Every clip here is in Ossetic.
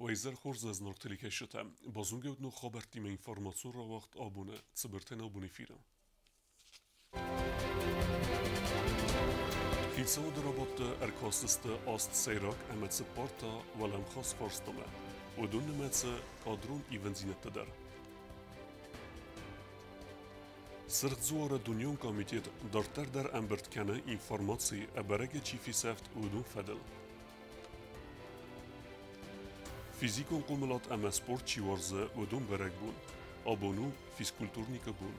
Уӕ изӕр хорз, зынаргъ телекӕсджытӕ. Базонгӕ ут ног хабӕрттимӕ информацион рауагъд абоны цыбыртӕн абон эфиры. Хицауады рабадты ӕркастысты аст сӕйраг ӕмӕ цыппар та уӕлӕмхас фарстамӕ. Уыдон нымӕцы кадрон ивындзинӕдтӕ дӕр. Сырх дзуары дунеон комитет дарддӕр дӕр ӕмбырд кӕны информаци, ӕбӕрӕгӕй чи фесӕфт, уыдон фӕдыл. Физикон хъомылад ӕмӕ спорт чи уарзы, уыдон бӕрӕгбон. Абон у физкультурникы бон.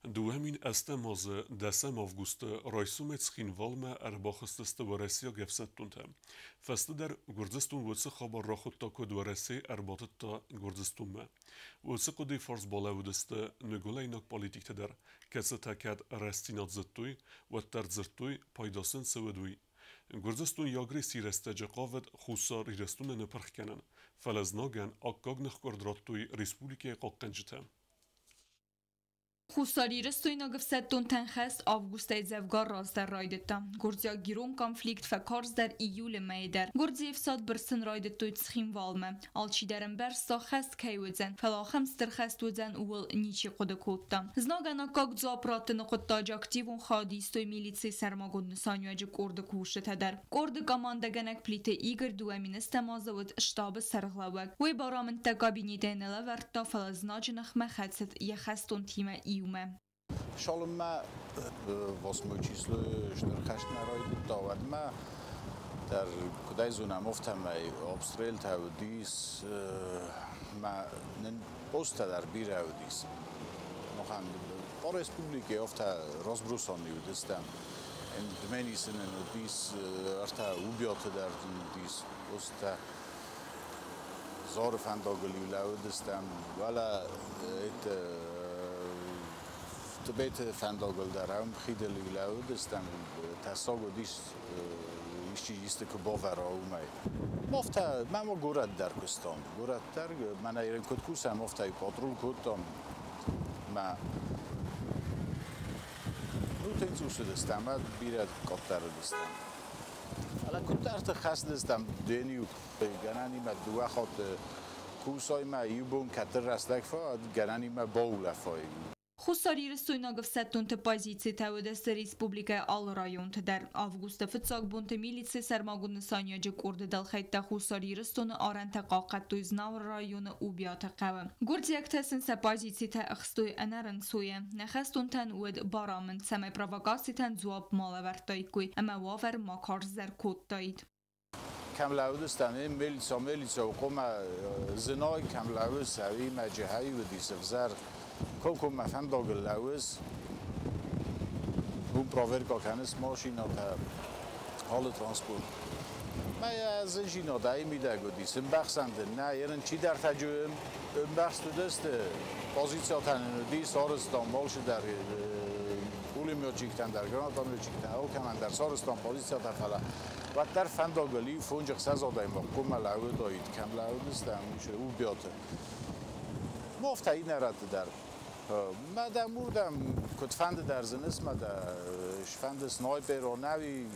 2008 азы 10 августы райсомӕй Цхинвалмӕ ӕрбахызтысты уӕрӕсейаг ӕфсӕддонтӕ. Фӕстӕдӕр Гуырдзыстон уыцы хабар рахуыдта, куыд Уӕрӕсе ӕрбатыдта Гуырдзыстонмӕ. Уыцы хъуыдыйы фарс балӕууыдысты ныгуылӕйнаг политиктӕ дӕр, кӕцытӕ кӕд рӕстдзинад зыдтой, уӕддӕр дзырдтой, пайда сын цы уыд, уый. Гуырдзыстон йӕ агрессийы рӕстӕджы хъавыд Хуссар Ирыстоны ныпырх кӕнын, фӕлӕ знагӕн аккаг ныхкъуырд радтой республикӕйы хъахъхъӕнджытӕ. Хуссарирыстойнаг ӕфсӕддонтӕн хӕст августӕй дзӕвгар раздӕр райдыдта. Гуырдзиаг-ирон конфликт фӕкарздӕр июлы мӕйы дӕр. Гуырдзыйы ӕфсад бырсын райдыдтой Цхинвалмӕ. Алчидӕр ӕмбӕрста, хӕст кӕй уыдзӕн, фӕлӕ ахӕм стыр хӕст уыдзӕн, ууыл ничи хъуыды кодта. Знагӕн аккаг дзуапп раттыны хъуыддаджы активон хайад истой милицийы сӕрмагонд нысаниуӕджы къорды кусджытӕ дӕр. Къорды командӕгӕнӕг Плиты Игорь 2010 азы уыд штабы сӕргълӕууӕг. Уый барамындтӕ кабинетӕй нӕ лӕвӕрдта, фӕлӕ знаджы ныхмӕ хӕцыд йӕ хӕстонтимӕ иумӕ. Цалынмӕ восьмой число стыр хӕст нӕ райдыдта, уӕдмӕ дӕр, куыдӕй зонӕм, афтӕмӕй обстрелтӕ уыдис, мӕ нын посттӕ дӕр бирӕ уыдис. Махӕн по республике афтӕ разбросанный уыдыстӕм. Дменисы нын уыдис, ӕртӕ Убиоты дӕр уыдис посттӕ. Зары фӕндагыл-иу лӕууыдыстӕм, уӕлӕ это Тыбеты фӕндагыл дӕр ӕм хидыл-иу лӕууыдыстӕм, тӕссаг уыдис, исчи исты куы бавӕра, уымӕй. Афтӕ, мӕ ма горӕт дӕр куыстон. Горӕт дӕр, мӕнӕ куыд кусӕм, афтӕ патрул кодтам. Мӕ ну, тынг цъус уыдыстӕм, бирӕ къаддӕр уыдыстӕм. Фӕлӕ куыддӕрты хӕцыдыстӕм дӕн-иу гӕнӕнимӕ дыууӕ хатты кусой-мӕ иу бон кӕддӕр рӕстӕг фӕуӕд, гӕнӕнимӕ баулӕфой. Хуссарирыстойнаг ӕфсӕддонты позицитӕ уыдысты республикӕйы алы районты дӕр. Августы фыццаг бонты милицийы сӕрмагонд нысаниуӕджы къорды дӕлхӕйттӕ Хуссар Ирыстоны арӕнтӕ хъахъхъӕдтой Знауыры районы Убиаты хъӕуы. Гуырдзиӕгтӕ сын сӕ позицитӕ ӕхстой ӕнӕрынцойӕ. Нӕ хӕстонтӕн уыд барамынд, цӕмӕй провокацитӕн дзуапп ма лӕвӕрдтаиккой ӕмӕ уавӕр ма карздӕр кодтаид. Кӕм лӕууыдыстӕм, милицӕ, милицӕ, хъуамӕ зынай кӕм лӕууыс, ӕви мӕ джихӕй уыдис ӕвзӕр. Комкоммӕ фӕндагыл лӕууыс, уым проверка кӕныс машинӕтӕ, алы транспорт. Мӕ зынзинад ӕй мидӕг уыдис, ӕмбӕхсӕн дын нӕ, ерын чидӕртӕ ӕмбӕхст уыдысты, позициятӕ нын уыдис, арызтам алчидӕр пулеметчиктӕн дӕр, гранатометчиктӕн, алкӕмӕн дӕр сарызтам позициятӕ, фӕлӕ уӕддӕр фӕндагыл иу фондз-ӕхсӕз адӕймаг хъуамӕ лӕууыдаид, кӕм лӕууыдыстӕм, Убиоты. Ну, афтӕ иннӕ рӕтты дӕр. Мӕ дӕм уырдӕм куыдфӕнды дӕр зыныс, мӕ дӕ сфӕнды снайперон ӕви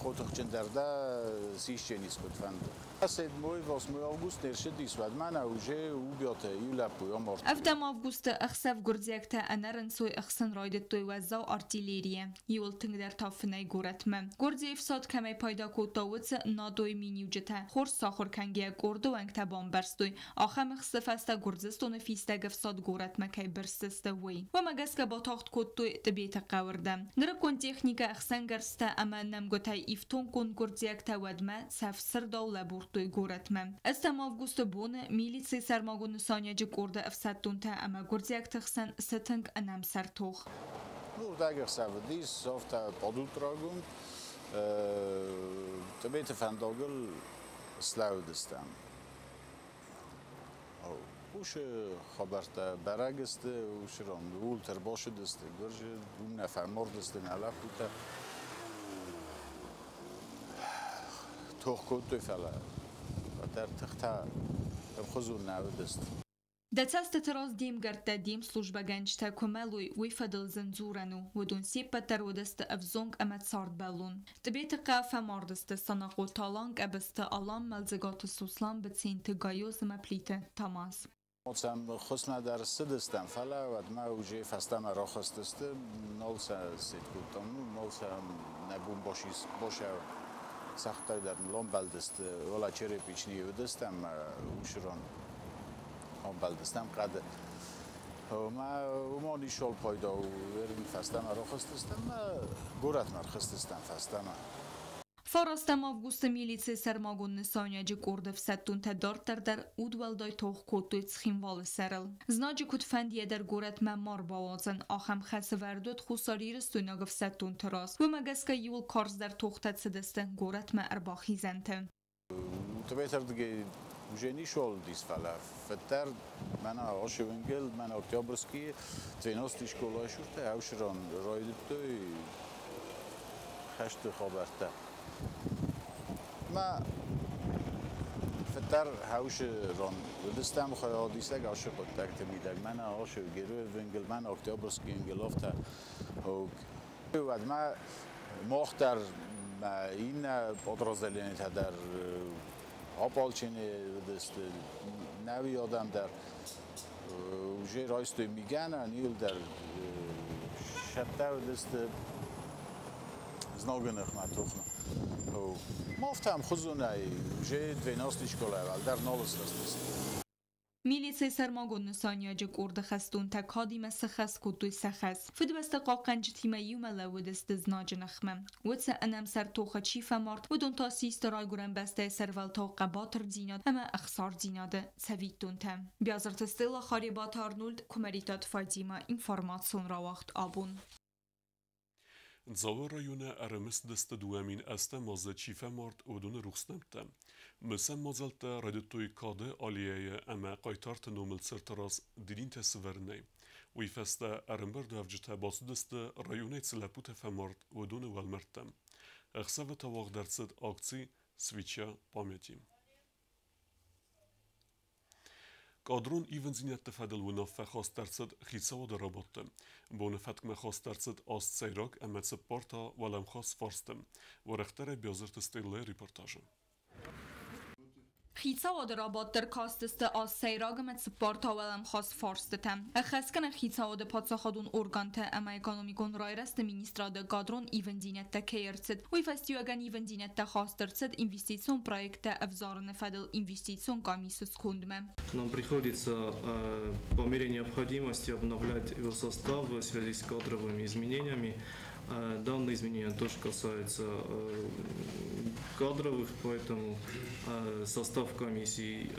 хотыхджындӕр дӕ сисченис куыдфӕнды. Седьмой, восьмой август не рцыдис, уӕд мӕнӕ уже Убиоты иу лӕппу амардтой. 7 августы ӕхсӕв гуырдзиӕгтӕ ӕнӕрынцой ӕхсын райдыдтой уӕззау артиллерийӕ. Иуыл тынгдӕр та фынӕй горӕтмӕ. Гуырдзыйы ӕфсад кӕмӕй пайда кодта, уыцы НАТО-йы миниуджытӕ хорз сахуыр кӕнгӕйӕ къорды уӕнгтӕ бамбӕрстой, ахӕм ӕхсты фӕстӕ Гуырдзыстоны фистӕг ӕфсад горӕтмӕ кӕй бырсдзысты, уый. Уымӕ гӕсгӕ батагъд кодтой Тъбеты хъӕуы рдӕм. Нырыккон техникӕ, ӕхсӕнгӕрзтӕ ӕмӕ нӕмгуытӕй ифтонггонд гуырдзиӕгтӕ уӕдмӕ цӕф сырдау лӕбурдтой горӕтмӕ. 8 августы боны милицийы сӕрмагонд нысаниуӕджы къорды ӕфсӕддонтӕ ӕмӕ гуырдзиӕгты хсӕн сытынг ӕнӕмсӕр тох. Нурдӕг ӕхсӕв уыдис, афтӕ подутрагонд. Тъбеты фӕндагыл слӕууыдыстӕм. Уыцы хабӕрттӕ бӕрӕг сты, уыцы ран ууылты ӕрбацыдысты гуырдзы, уым нӕ фӕмардысты нӕ лӕппутӕ. Тох кодтой, фӕлӕ уӕддӕр тыхтӕ ӕмхуызон нӕ уыдысты. Дӕ цӕстыты раз де мгӕрттӕ, де мслужбӕгӕнджытӕ куы мӕлой, уый фӕдыл зын дзурӕн у. Уыдон се ппӕт дӕр уыдысты ӕвзонг ӕмӕ цардбӕллон. Тъбеты хъӕуы фӕмард сты Санахъоты Алан, Къӕбысты Алан, Мӕлдзыгаты Сослан, Быценты Гайоз ӕмӕ Плиты Тамаз. Сӕм хъусмӕ дӕр ссыдыстӕм, фӕлӕ уӕдмӕ уже фӕстӕмӕ рахызтысты, нал сӕ сет кодтам, нал сӕ нӕ бон босӕ сӕхтӕг дӕр ныл ӕмбӕлдысты, уӕлӕ Черепичныйы уыдыстӕм, уыцы ран ӕмбӕлдыстӕм хъӕды. Ӕмӕ уымӕн ис пайда у, фӕстӕмӕ рахызтыстӕм, горӕтмӕ рхызтыстӕм фӕстӕмӕ. 9 августы милицийы сӕрмагонд нысаниуӕджы къорды ӕфсӕддонтӕ дарддӕр дӕр удуӕлдай тох кодтой Цхинвалы сӕрыл. Знаджы куыдфӕндыйӕ дӕр горӕтмӕ ма рбауадзын, ахӕм хӕс ӕвӕрд уыд хуссарирыстойнаг ӕфсӕддонты раз. Уымӕ гӕсгӕ иууыл карздӕр тохтӕ цыдысты горӕтмӕ ӕрбахизӕнты. Тъбетырдыгӕй уже ничуал уыдис, фӕлӕ фыддӕр мӕнӕ Ошевенгел, мӕнӕ Октябрьскийы, 90 скъолайы цуртӕ ацы ран райдыдтой хӕсты хабӕрттӕ. Мӕ фыддӕр хаусы ран уыдыстӕм хайадисӕг ацы хъуыддӕгты мидӕг. Мӕнӕ ашы Героевенгел, мӕнӕ Октябрьский уынгыл афтӕ. Уӕдмӕ мах дӕр, иннӕ подразделениетӕ дӕр ополчение уыдысты, нӕуи адӕм дӕр уже райстой мигӕнӕн, иуылдӕр цӕттӕ уыдысты знаджы ныхмӕ тохмӕ. Мах ӕмхуызонӕй уже 12 скъолайы уӕлдӕр нал схызтысты. Милицийы сӕрмагонд нысаниуӕджы къорды хӕстонтӕ кадимӕ сыххӕст кодтой сӕ хӕс. Фыдыбӕстӕ хъахъхъӕнджытимӕ иумӕ лӕууыдысты знаджы ныхмӕ. Уыцы ӕнӕмсӕр тохы чи фӕмард, уыдон та систы райгуырӕн бӕстӕйы сӕрвӕлтау хъӕбатырдзинад ӕмӕ ӕхсардзинады цӕвиттонтӕ. Биазырты Стелла, Харебаты Арнольд, Куымӕридтаты Фадима, информацион рауагъд «Абон». Дзауы районы ӕрымысыдысты 2008 азы чи фӕмард, уыдоны рухс нӕмттӕ. Мысӕн мадзӕлттӕ райдыдтой Кады аллеяйы ӕмӕ хъайтарты номыл цырты раз дидинтӕ сывӕрынӕй. Уый фӕстӕ ӕрӕмбырдуӕвджытӕ бацыдысты районӕй цы лӕппутӕ фӕмард, уыдоны уӕлмӕрдтӕм. Ӕхсӕвы та уагъд ӕрцыд акци «Свеча памяти». Кадрон ивындзинӕдты фӕдыл уынаффӕ хаст ӕрцыд хицауады рабадты. Боны фӕткмӕ хаст ӕрцыд аст сӕйраг ӕмӕ цыппар та уӕлӕмхас фарсты. Уӕрӕхдӕрӕй Биазырты Стеллӕйы репортажы. Хицауады рабадт ӕркастысты аст сӕйраг ӕмӕ цыппар та уӕлӕмхас фарстытӕ. Ӕххӕстгӕнӕг хицауады паддзахадон органтӕ ӕмӕ экономикон райрӕзты министрады кадрон ивындзинӕдтӕ кӕй ӕрцыд, уый фӕстиуӕгӕн ивындзинӕдтӕ хаст ӕрцыд инвестицион проекттӕ ӕвзарыны фӕдыл инвестицион къамисы скондмӕ. Нам приходится по мере необходимости обновлять его состав в связи с кадровыми изменениями. Данные изменения тоже касаются кадровых, поэтому состав комиссии,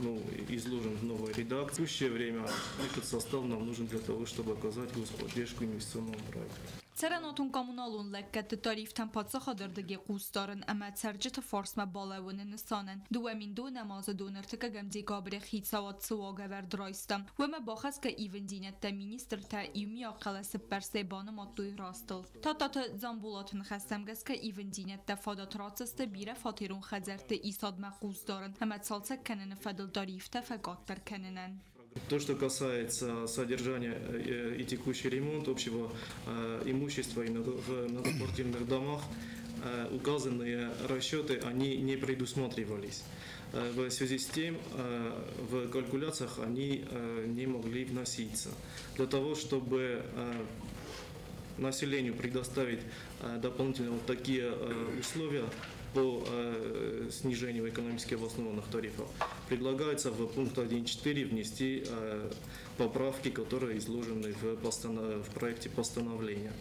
ну, изложен в новой редакции. В текущее время этот состав нам нужен для того, чтобы оказать господдержку инвестиционному проекту. Цӕрӕнуатон-коммуналон лӕггӕдты тарифтӕм паддзахады рдыгӕй хъусдарын ӕмӕ цӕрджыты фарсмӕ балӕууыны нысанӕн 2020 азы 25 декабры хицауад цы уагӕвӕрд райста, уымӕ бахӕсгӕ ивындзинӕдтӕ министртӕ иумиаг хъӕлӕсыппӕрстӕй банымадтой растыл. Тадтаты Дзамболаты ныхӕстӕм гӕсгӕ ивындзинӕдтӕ фадат ратдзысты бирӕфатерон хӕдзӕртты исадмӕ хъусдарын ӕмӕ цалцӕг кӕныны фӕдыл тарифтӕ фӕкъаддӕр кӕнынӕн. То, что касается содержания и текущий ремонт общего имущества и в многоквартирных домах, указанные расчеты, они не предусматривались. В связи с тем, в калькуляциях они не могли вноситься. Для того, чтобы населению предоставить дополнительно вот такие условия по снижению экономически обоснованных тарифов, предлагается в пункт 1.4 внести поправки, которые изложены в проекте постановления.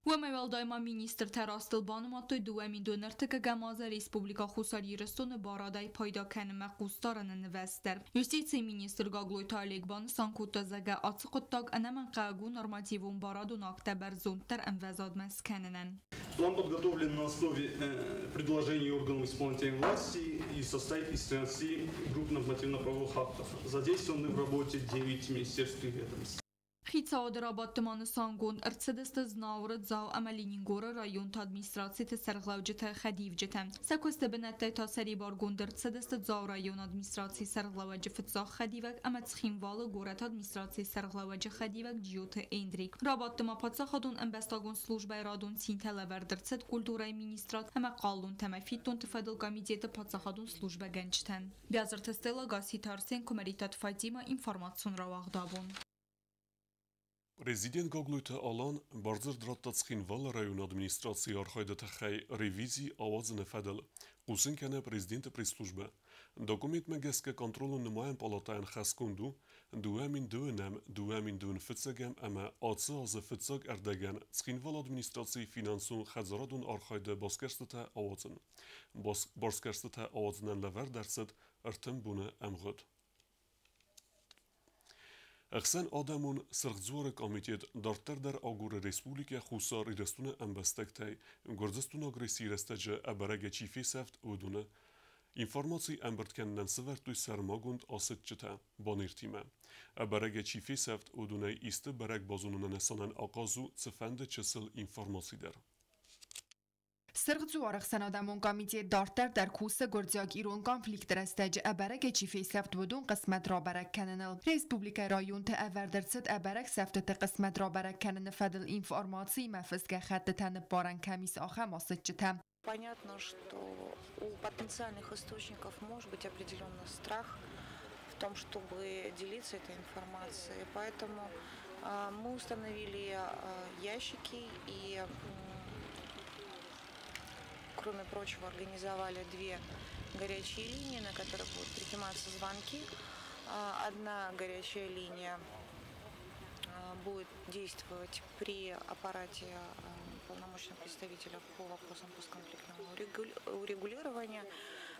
Уымӕй уӕлдай ма министртӕ растыл банымадтой 2025 азы Республикӕ Хуссар Ирыстоны барадӕй пайда кӕнынмӕ хъусдарыны нывӕзт дӕр. Юстицийы министр Гаглойты Олег банысан кодта, зӕгъгӕ, ацы хъуыддаг ӕнӕмӕнгхъӕуӕг у нормативон барадон акттӕ бӕрзонддӕр ӕмвӕзадмӕ скӕнынӕн. План подготовлен на основе предложений органов исполнительной власти и состоит из 13 групп нормативно-правовых актов. Задействованы в работе 9 министерств и ведомств. Хицауады рабадты ма нысангонд ӕрцыдысты Знауыры, Дзау ӕмӕ Ленингоры районты администрациты сӕргълӕуджыты хӕдивджытӕ. Сӕ куысты бынӕттӕй та сӕрибаргонд ӕрцыдысты Дзауы районы администрацийы сӕргълӕууӕджы фыццаг хӕдивӕг ӕмӕ Цхинвалы горӕты администрацийы сӕргълӕууӕджы хӕдивӕг Джиоты Эндрик. Рабадты ма паддзахадон ӕмбӕстагон службӕйы радон цинтӕ лӕвӕрд ӕрцыд культурӕйы министрад ӕмӕ хъалонтӕ ӕмӕ фиддонты фӕдыл комитеты паддзахадон службӕгӕнджытӕн. Биазырты Стелла, Гасситы Арсен, Куымӕридтаты Фатимӕ, информацион рауагъд абон. Президент Гаглойты Алан бардзырд радта Цхинвалы районы администрацийы архайды тыххӕй ревизи ауадзыны фӕдыл, хъусын кӕны президенты пресс-службӕ. Документмӕ гӕсгӕ контролон нымайӕн палатӕйӕн хӕсгонд у 2002-ӕм, 2021-ӕм ӕмӕ ацы азы фыццаг ӕрдӕгӕн Цхинвалы администрацийы финансон хӕдзарадон архайды басгӕрстытӕ ауадзын. Басгӕрстытӕ ауадзынӕн лӕвӕрд ӕрцыд 30 боны ӕмгъуыд. Ӕхсӕн адӕмон Сырх Дзуары комитет дарддӕр дӕр агуры Республикӕ Хуссар Ирыстоны ӕмбӕстӕгтӕй Гуырдзыстоны агрессийы рӕстӕджы ӕбӕрӕгӕй чи фесӕфт, уыдоны. Информаци ӕмбырд кӕнынӕн сӕвӕрдтой сӕрмагонд асыччытӕ банертимӕ. Ӕбӕрӕгӕй чи фесӕфт, уыдонӕй исты бӕрӕг базоныны нысанӕн ахъаз у цыфӕнды чысыл информаци дӕр. Сырх Дзуары ӕхсӕнадӕмон комитет дарддӕр дӕр кусы гуырдзиаг-ирон конфликты рӕстӕджы ӕбӕрӕгӕй чи фесӕфт, уыдон хъысмӕт рабӕрӕг кӕныныл. Республикӕйы районты ӕвӕрд ӕрцыд ӕбӕрӕг сӕфтыты хъысмӕт рабӕрӕг кӕныны фӕдыл информациимӕ фыст гӕххӕттытӕ ныппарӕн кӕм ис, ахӕм асыччытӕ. Понятно, что у потенциальных источников может быть определенный страх в том, чтобы делиться этой информацией. Поэтому мы установили ящики и, кроме прочего, организовали две горячие линии, на которые будут приниматься звонки. Одна горячая линия будет действовать при аппарате полномочного представителя по вопросам постконфликтного урегулирования,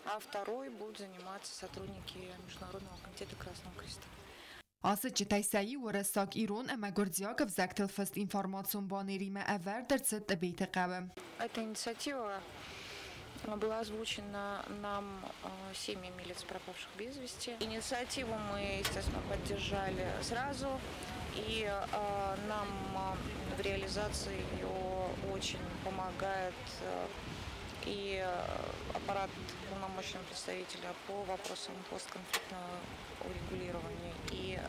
а второй будут заниматься сотрудники Международного комитета Красного Креста. Асыччытӕй сӕ иу уырыссаг, ирон ӕмӕ гуырдзиаг ӕвзӕгтыл фыст информацион банеримӕ ӕвӕрд ӕрцыд Тъбеты хъӕуы. Эта инициатива была озвучена нам семьями лиц, пропавших без вести. Инициативу мы, естественно, поддержали сразу, и нам в реализации ее очень помогает и аппарат полномочного представителя по вопросам постконфликтного урегулирования, и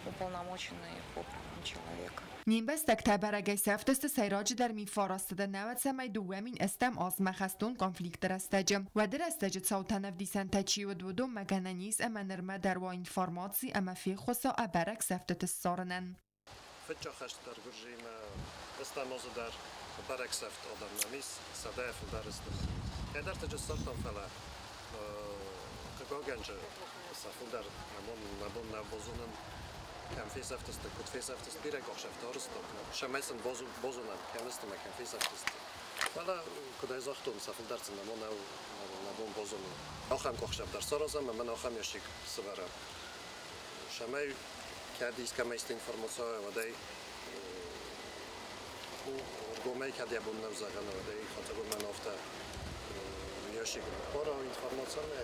уполномоченные по правам человека. Не мбӕстӕгтӕ бӕрӕгӕй сӕфтысты сӕйраджыдӕр 1992 азмӕ хӕстон конфликты рӕстӕджы. Уӕды рӕстӕджы цаутӕн ӕвдисӕнтӕ чи уыд, уыдонмӕ гӕнӕн ис ӕмӕ нырмӕ дӕр уа информаци ӕмӕ феххуыса ӕбӕрӕг сӕфтыты ссарынӕн. Фыццаг хӕст дӕр Гуырдзыимӕ ӕстӕм азы дӕр бӕрӕг сӕфт адӕм нӕм ис, сӕдӕйӕ фылдӕр сты. Кӕйдӕрты ссардтам, фӕлӕ хъыгагӕн сӕ фылдӕр нӕ бон нӕ базонын, кӕм фесӕфтысты, куыд фесӕфтысты, бирӕ къахсӕфтӕ арызтам, цӕмӕй сын базонӕм, кӕм сты ӕмӕ кӕм фесӕфтысты. Фӕлӕ, куыд ӕй загътон, сӕ фылдӕр сын нӕ бон базонын. Ахӕм къахсӕф дӕр саразӕм ӕмӕ ахӕм ящик сӕвӕрӕм. Цӕмӕй кӕд искӕмӕ исты информаци уӕд ӕй ӕргомӕй кӕд йӕ бон нӕу зӕгъын, уӕд ӕй хатыргонд афтӕ ящик ныппара информацимӕ,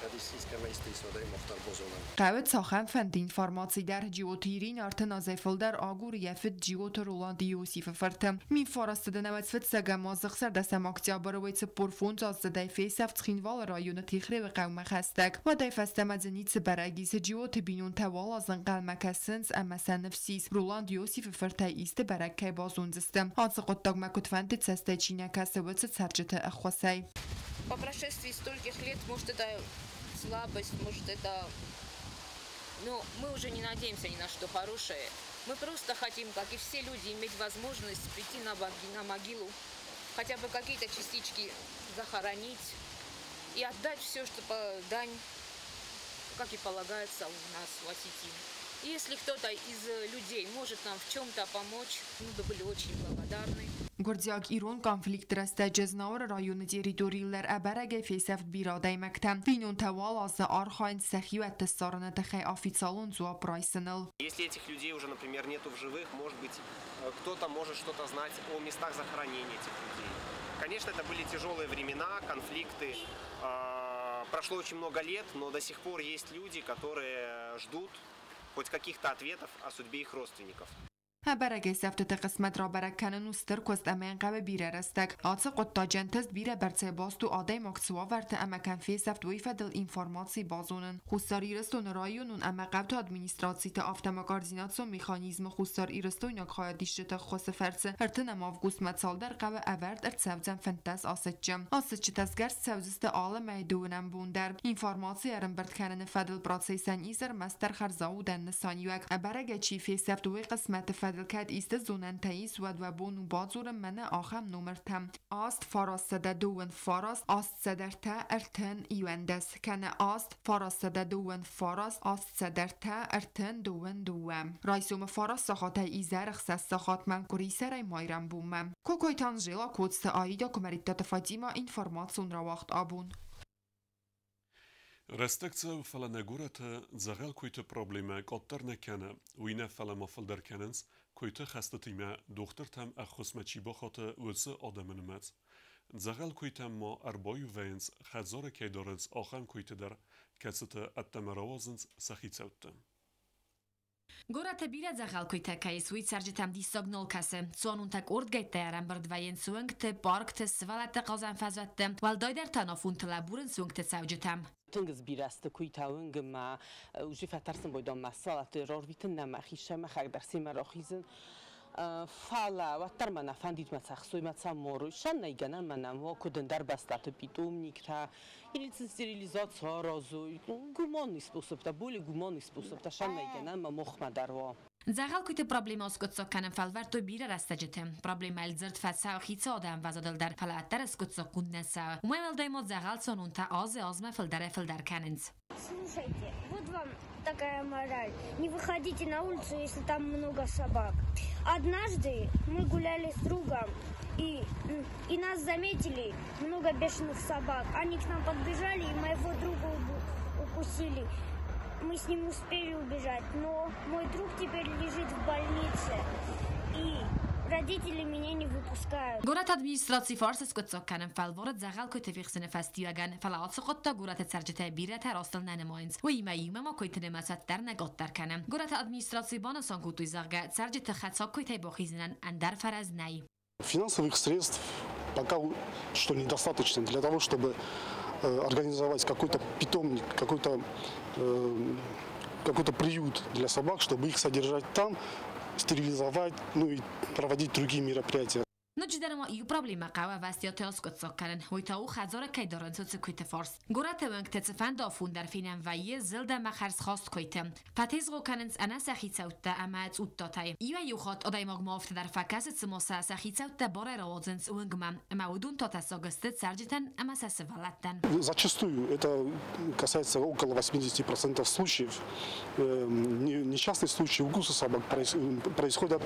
кӕд искӕмӕ исты ис, уӕд ӕй мах дӕр базонӕм. Хъӕуы цахӕмфӕнды информаци дӕр. Джиоты Иринӕ 30 азӕй фылдӕр агуры йӕ фыд Джиоты Роланд Иосифы фырты. 1995 азы 16 октябры уый 45 аздзыдӕй фесӕфт Цхинвалы районы Тихревы хъӕумӕ хӕстӕг. Уӕдӕй фӕстӕмӕ дзы ницы бӕрӕг ис. Джиоты бинонтӕ уал азы ӕнхъӕлмӕ кӕсынц ӕмӕ сӕ ныфс ис, Роланд Иосифы фыртӕй исты бӕрӕг кӕй базондзысты. Ацы хъуыддагмӕ куыдфӕнды цӕстӕй чи нӕ кӕсы, уыцы цӕрджыты ӕххуысӕй. По прошествии стольких лет, может, это слабость, может, это... Но мы уже не надеемся ни на что хорошее. Мы просто хотим, как и все люди, иметь возможность прийти на могилу, хотя бы какие-то частички захоронить и отдать все, что по дань, как и полагается у нас в осетин. И если кто-то из людей может нам в чем-то помочь, мы бы были очень благодарны. Гуырдзиаг-ирон конфликты рӕстӕджы Знауыры районы территорийыл дӕр ӕбӕрӕгӕй фесӕфт бирӕ адӕймӕгтӕ. Бинонтӕ уал азы архайынц сӕ хиуӕтты ссарыны тыххӕй официалон дзуапп райсыныл. Если этих людей уже, например, нету в живых, может быть, кто-то может что-то знать о местах захоронения этих людей. Конечно, это были тяжелые времена, конфликты. Прошло очень много лет, но до сих пор есть люди, которые ждут хоть хоть каких-то ответов о судьбе их родственников. Ӕбӕрӕгӕй сӕфтыты хъысмӕт рабӕрӕг кӕнын у стыр куыст ӕмӕ йын хъӕуы бирӕ рӕстӕг. Ацы хъуыддаджы ӕнтыст бирӕ бӕрцӕй баст у адӕймаг цы уавӕрты ӕмӕ кӕм фесӕфт, уый фӕдыл информаци базонын. Хуссар Ирыстоны районон ӕмӕ хъӕуты администрациты, афтӕ ма координацион механизмы хуссарирыстойнаг хайадисджыты ӕххуысы фӕрцы 30 августмӕ цалдӕр хъӕуы ӕвӕрд ӕрцӕудзӕн 15 асыччы. Асыччытӕ сгӕрст цӕудзысты алы мӕйы дыууынӕм бон дӕр. Информаци ӕрӕмбырд кӕныны фӕдыл процессӕн ис ӕрмӕстдӕр хӕрзаудӕн нысаниуӕг. Ӕбӕрӕгӕй чи фесӕфт, уый хъысмӕты фӕдыл кӕд исты зонӕнтӕ ис, уӕд уӕ бон у бадзурын мӕнӕ ахӕм номыртӕм: 8 929 803 31 кӕнӕ 8 929 803 32. Райсомы 9 сахатӕй изӕры 6 сахатмӕ, къуырисӕрӕй майрӕмбонмӕ. Кокойты Анжела, Коцты Аида, Куымӕридтаты Фатима, информацион рауагъд «Абон». Рӕстӕг цӕуы, фӕлӕ нӕ горӕты дзӕгъӕл куыйты проблемӕ къаддӕр нӕ кӕны. Уый нӕ, фӕлӕ ма фылдӕр кӕнынц, куыйты хӕстытимӕ дохтыртӕм ӕххуысмӕ чи бахаты, уыцы адӕмы нымӕц. Дзӕгъӕл куыйтӕм ма ӕрбаиу вӕййынц, хӕдзары кӕй дарынц, ахӕм куыйты дӕр, кӕцыты ӕддӕмӕ рауадзынц сӕ хицӕутты. Горӕты бирӕ дзӕгъӕл куыйтӕ кӕй ис, уый цӕрджытӕм диссаг нал кӕсы. Цуанонтӕ къордгӕйттӕй ӕрӕмбырд вӕййынц уынгты, паркты, сывӕллӕтты хъазӕн фӕзуӕтты, уӕлдайдӕр та нафонты лӕбурынц уынгты цӕуджытӕм. Тынг сбирӕ сты куыйтӕ уынгы мӕ уже фӕтӕрсын байдон мӕ салаты рарвитын нӕ мӕхи сӕмӕхӕг дӕр семӕ рахизын. Фӕлӕ уӕддӕр мӕ нӕ фӕндид мӕ цӕхсой, мӕ цӕмморой, сӕн нӕй гӕнӕн мӕнӕн уа, куыд ӕндӕр бӕстӕты питомниктӕ, или стерилизаци аразой, гуманный способтӕ, более гуманный способтӕ сӕн нӕй гӕнӕн мӕ мохмӕ дӕр уа. Дзӕгъӕл куыйты проблемӕ аскъуыддзаг кӕнын фӕлвӕрдтой бирӕ рӕстӕджыты. Проблемӕйыл дзырд фӕцӕуы хицауады ӕмвӕзадыл дӕр, фӕлӕ уӕддӕр аскъуыддзаггонд нӕ цӕуы. Уымӕй уӕлдай ма дзӕгъӕл цуанонтӕ азӕй-азмӕ фылдӕрӕй-фылдӕр кӕнынц. Слушайте, вот вам такая мораль. Не выходите на улицу, если там много собак. Однажды мы гуляли с другом, и нас заметили много бешеных собак. Они к нам подбежали и моего друга укусили. Мы с ним успели убежать, но мой друг теперь лежит в больнице. И родители меня не выпускают. Горӕты администрацийы фарс скъуыддзаг кӕнын фӕлвары дзӕгъӕл куыйты фехсыны фӕстиуӕгӕн, фӕлӕ ацы хъуыддаг горӕты цӕрджытӕй бирӕтӕ растыл нӕ нымайынц. Уыимӕ иумӕ ма куыйты нымӕц уӕддӕр нӕ къаддӕр кӕны. Горӕты администрацийы банысан кодтой, зӕгъгӕ, цӕрджыты хӕцаг куыйтӕй бахизынӕн ӕндӕр фӕрӕз нӕй. Финансовых средств пока что недостаточно для того, чтобы организовать какой-то питомник, какой-то приют для собак, чтобы их содержать там, стерилизовать, ну и проводить другие мероприятия. Ноджыдӕр ма иу проблемӕ хъӕуы ӕвӕстиатӕй аскъуыддзаг кӕнын, уый та у хӕдзары кӕй дарынц, уыцы куыйты фарст. Горӕты уӕнгты цыфӕнды афон дӕр фенӕн вӕййы зылд ӕмӕ хӕрзхаст куыйты. Фӕтезгъо кӕнынц ӕнӕ сӕ хицӕуттӕ ӕмӕ цъуттатӕй. Иуӕй-иу хатт адӕймагмӕ афтӕ дӕр фӕкӕсы, цыма сӕ сӕ хицӕуттӕ барӕй рауадзынц уынгмӕ, ӕмӕ уыдон та тӕссаг сты цӕрджытӕн ӕмӕ сӕ сывӕллӕттӕн. Зачастую это касается около 80% случаев. Несчастные случаи укуса собак происходят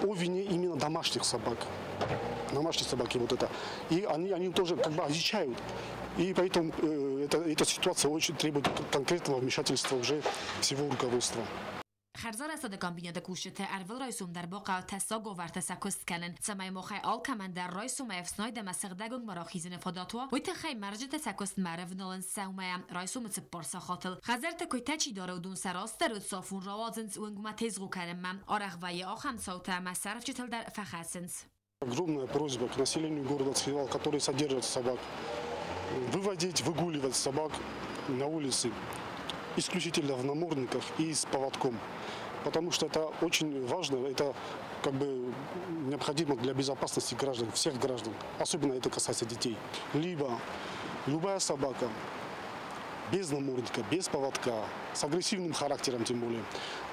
по вине именно домашних собак. Домашние собаки вот это. И они тоже как бы одичают. И поэтому эта ситуация очень требует конкретного вмешательства уже всего руководства. Хӕрзарӕзтады комбинаты кусджыты ӕрвылрайсом дӕр бахъӕуы тӕссаг уавӕрты сӕ куыст кӕнын, цӕмӕй махӕй алкӕмӕн дӕр райсомӕй ӕфснайд ӕмӕ сыгъдӕг уынгмӕ рахизыны фадат уа, уый тыххӕй мӕрзджытӕ сӕ куыстмӕ ӕрӕвналынц сӕумӕйӕ, райсомы 4 сахатыл. Хӕдзӕртты куыйтӕ чи дары, уыдон сӕ растдӕр уыцы афон рауадзынц уынгмӕ тезгъо кӕнынмӕ. Арӕх вӕййы ахӕм цаутӕ ӕмӕ сӕрфджытыл дӕр фӕхӕцынц. Огромная просьба к населению города Цхинвал, который содержит собак, выводить, выгуливать собак на улице исключительно в намордниках и с поводком. Потому что это очень важно, это необходимо для безопасности граждан, всех граждан, особенно это касается детей. Либо любая собака без намордника, без поводка, с агрессивным характером тем более,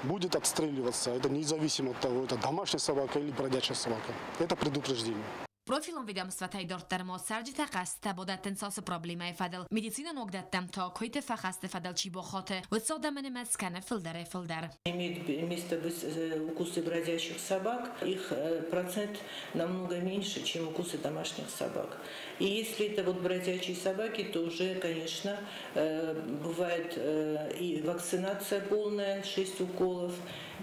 будет отстреливаться. Это независимо от того, это домашняя собака или бродячая собака. Это предупреждение. Профилон ведомствӕтӕй дарддӕр ма цӕрджытӕ хъӕстытӕ бадӕттынц ацы проблемӕйы фӕдыл. Медицинон уагдӕттӕм та куыйты фӕхӕсты фӕдыл чи бахаты, уыцы адӕмы нымӕц кӕны фылдӕрӕй-фылдӕр. Имеют место быть укусы бродячих собак. Их процент намного меньше, чем укусы домашних собак. И если это бродячие собаки, то уже, конечно, бывает и вакцинация полная, 6 уколов,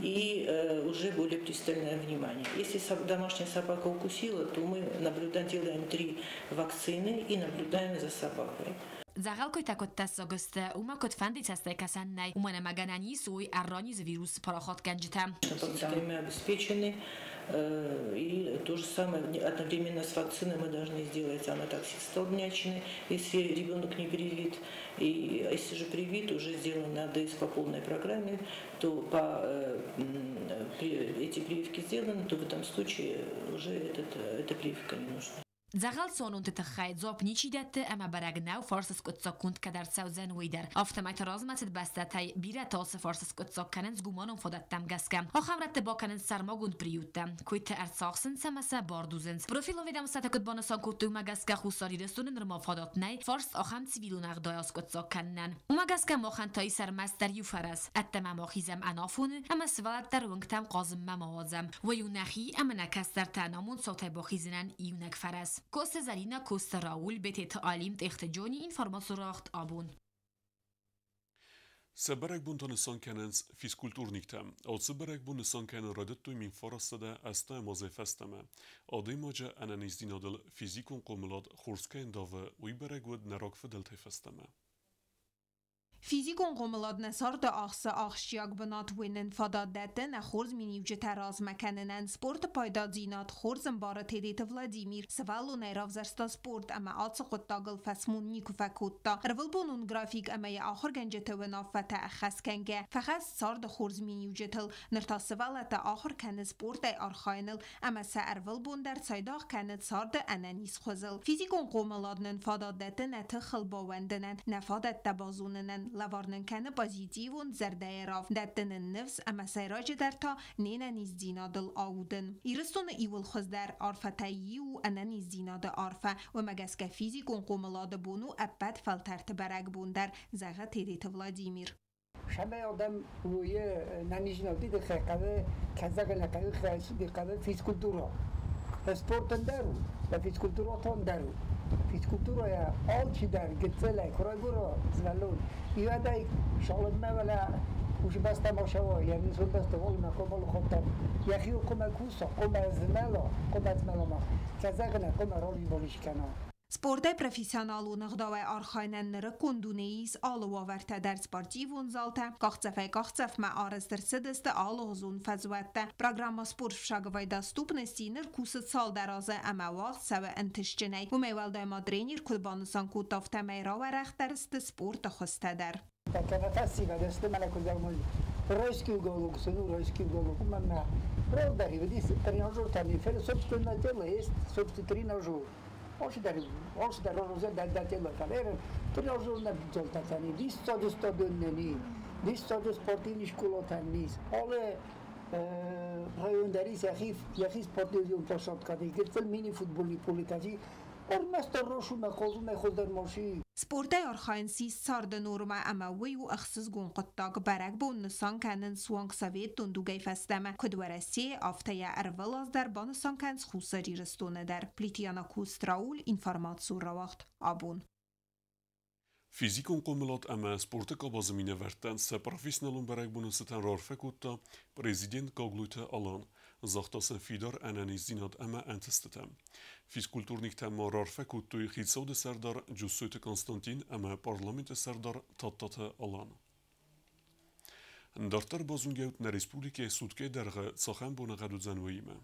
и уже более пристальное внимание. Если домашняя собака укусила, то мы наблюдаем, делаем 3 вакцины и наблюдаем за собакой. Дзӕгъӕл куыйтӕ куыд тӕссаг сты, уымӕ куыдфӕндыйы цӕстӕй кӕсӕн нӕй, уымӕн ӕмӕ гӕнӕн ис уой ӕрранизы вирус парахатгӕнджытӕ. Вакцинами обеспечены. И то же самое одновременно с вакциной мы должны сделать анатоксид столбнячный, если ребенок не привит. И если же привит, уже сделан АДС по полной программе, то эти прививки сделаны, то в этом случае уже эта прививка не нужна. Дзӕгъӕл цуанонты тыххӕй дзуапп ничи дӕтты ӕмӕ бӕрӕг нӕу, фарс скъуыддзаггонд кӕд ӕрцӕудзӕн, уый дӕр. Афтӕмӕй та размӕцыд бӕстӕтӕй бирӕтӕ ацы фарст скъуыддзаг кӕнынц гуманон фадӕттӕм гӕсгӕ. Ахӕм рӕтты бакӕнынц сӕрмагонд приюттӕ. Куыйты ӕрцахсынц ӕмӕ сӕ бардузынц. Профилон ведомствӕтӕ куыд банысан кодтой, уымӕ гӕсгӕ Хуссар Ирыстоны нырма фадат нӕй фарст ахӕм цивилон ӕгъдауӕй аскъуыддзаг кӕнынӕн. Уымӕ гӕсгӕ махӕн та ис ӕрмӕстдӕр иу фӕрӕз. Ӕддӕмӕ ма хизӕм ӕнафоны ӕмӕ сывӕллӕтты дӕр уынгтӕм хъазынмӕ ма уадзӕм. Уый у нӕхи ӕмӕ нӕ кӕстӕрты ӕнамонд цаутӕй бахизынӕн иунӕг фӕрӕз. Коцты Зӕлинӕ, Коцты Рауль, Бететы Алим, Тъехты Джони, информацион рауагъд Абон. Сӕ бӕрӕгбонтӕ нысан кӕнынц физкультурниктӕ. Ацы бӕрӕгбон нысан кӕнын райдыдтой 1980 азӕй фӕстӕмӕ. Адӕймаджы ӕнӕниздзинадыл физикон хъомылад хорз кӕй ӕндавы, уый бӕрӕг уыд нӕ рагфыдӕлтӕй фӕстӕмӕ. Физикон хъомылад нӕ царды ахсы ахсджиаг бынат, уый нын фадат дӕтты нӕ хорз миниуджытӕ размӕ кӕнынӕн. Спорты пайдадзинад хорз ӕмбары Тедеты Владимир. Сывӕллонӕй равзӕрста спорт ӕмӕ ацы хъуыддагыл фӕсмон никуы фӕкодта. Ӕрвылбонон график ӕмӕ йӕ ахуыргӕнджыты уынаффӕтӕ ӕххӕст кӕнгӕ, фӕхӕст царды хорз миниуджытыл. Ныр та сывӕллӕттӕ ахуыр кӕны спортӕй архайыныл ӕмӕ сӕ ӕрвылбон дӕр цайдагъ кӕны царды ӕнӕниз хуызыл. Физикон хъомылад нын фадат дӕтты нӕ тыхыл баууӕндынӕн, нӕ фадӕттӕ базонынӕн, лӕвар нын кӕны позитивон зӕрдӕйы равг, дӕтты нын ныфс ӕмӕ сӕйраджыдӕр та не нӕниздзинадыл аудын. Ирыстоны иууыл хуыздӕр арфӕтӕй иу у ӕнӕниздзинады арфӕ. Уымӕ гӕсгӕ физикон хъомылады бон у ӕппӕт фӕлтӕрты бӕрӕгбон дӕр, зӕгъы Тедеты Владимир. Цӕмӕй адӕм уойы нӕниздзинады тыххӕй хъӕуы кӕдзӕгӕнӕ хъӕуы физкультурӕ. Спортӕн дӕр у, физкультурӕтӕн дӕр у. Физкультурӕйӕ алчидӕр гыццылӕй куы райгуыра сывӕллон, иуӕдӕй цалынмӕ уӕлӕ уыцы бӕстӕмӕ ацӕуа, йӕ нысон бӕстӕ уалынмӕ хъуамӕ алыхатт йӕхиуыл хъуамӕ куса, хъуамӕ змӕла, хъуамӕ змӕла ма, кӕдзӕгӕнӕ хъуамӕ ралибали скӕна. Спортӕй профессионалон ӕгъдауӕй архайынӕн нырыккон дунейы ис алы уавӕртӕ дӕр: спортивон залтӕ, къахдзӕфӕй къахдзӕфмӕ арӕзт ӕрцыдысты алыгъуызон фӕзуӕттӕ. Программӕ «Спорт в шаговой доступности» ныр кусы цалдӕр азы ӕмӕ уагъд цӕуы ӕнтыстджынӕй. Уымӕй уӕлдай ма тренер куыд банысан кодта, афтӕмӕй рауӕрӕхдӕр сты спорты хуызтӕ дӕр. Кӕнӕ фӕсивӕд сты мӕнӕ куыд зӕгъон, райский уголок, ну райский уголок, мӕнмӕ раздӕр уыдис тренажертӕ, фӕлӕ собственное тело есть собственный тренажер. Алчидӕр роза тело фӕлӕ тренажер нӕ дзолтатӕни, диссаджы стадионнӕни, диссаджы спортивный школатӕн ис. Алы район дӕр ис йӕхи спортивон площадкӕтӕ, гыццыл мини-футбольный полетӕ. Ӕрмӕстдӕр росумӕ хъазунӕй хуыздӕр маши. Спортӕй архайын ссис царды нормӕ ӕмӕ уый у ӕхсызгон хъуыддаг. Бӕрӕгбон нысан кӕнынц суанг советон дугӕй фӕстӕмӕ. Куыд Уӕрӕсейы, афтӕ йӕ ӕрвылаз дӕр банысан кӕнынц Хуссар Ирыстоны дӕр. Плиты Яна, Коцты Рауль, информацион рауагъд Абон. Физикон хъомылад ӕмӕ спорты къабазы минӕвӕрттӕн сӕ профессионалон бӕрӕгбоны цытӕн раарфӕ кодта президент Гаглойты Алан. Загъта сын фидар ӕнӕниздзинад ӕмӕ ӕнтыстытӕ. Физкультурниктӕ ма раарфӕ кодтой хицауады сӕрдар Джуссойты Константин ӕмӕ парламенты сӕрдар Тадтаты Алан. Дарддӕр базонгӕут, нӕ республикӕйы суткӕйы дӕргъы цахӕм боныгъӕд уыдзӕн, уыимӕ.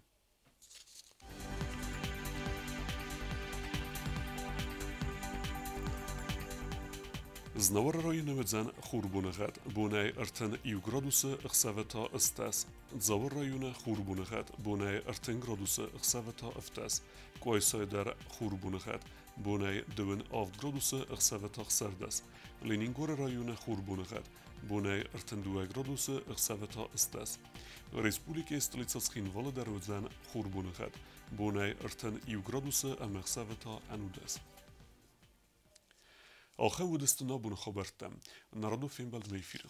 Знауыры районы уыдзӕн хурбоныгъӕд, бонӕй 31 градусы, ӕхсӕвы та 18. Дзауы районы хурбоныгъӕд, бонӕй 30 градусы, ӕхсӕвы та 17. Къуайсайы дӕр хурбоныгъӕд, бонӕй 27 градусы, ӕхсӕвы та 16. Ленингоры районы хурбоныгъӕд, бонӕй 32 градусы, ӕхсӕвы та 18. Республикӕйы столицӕ Цхинвалы дӕр уыдзӕн хурбоныгъӕд, бонӕй 31 градусы ӕмӕ ӕхсӕвы та 11. Ахӕм уыдысты нӕ абоны хабӕрттӕ. Нӕ радон фембӕлд нӕ эфиры.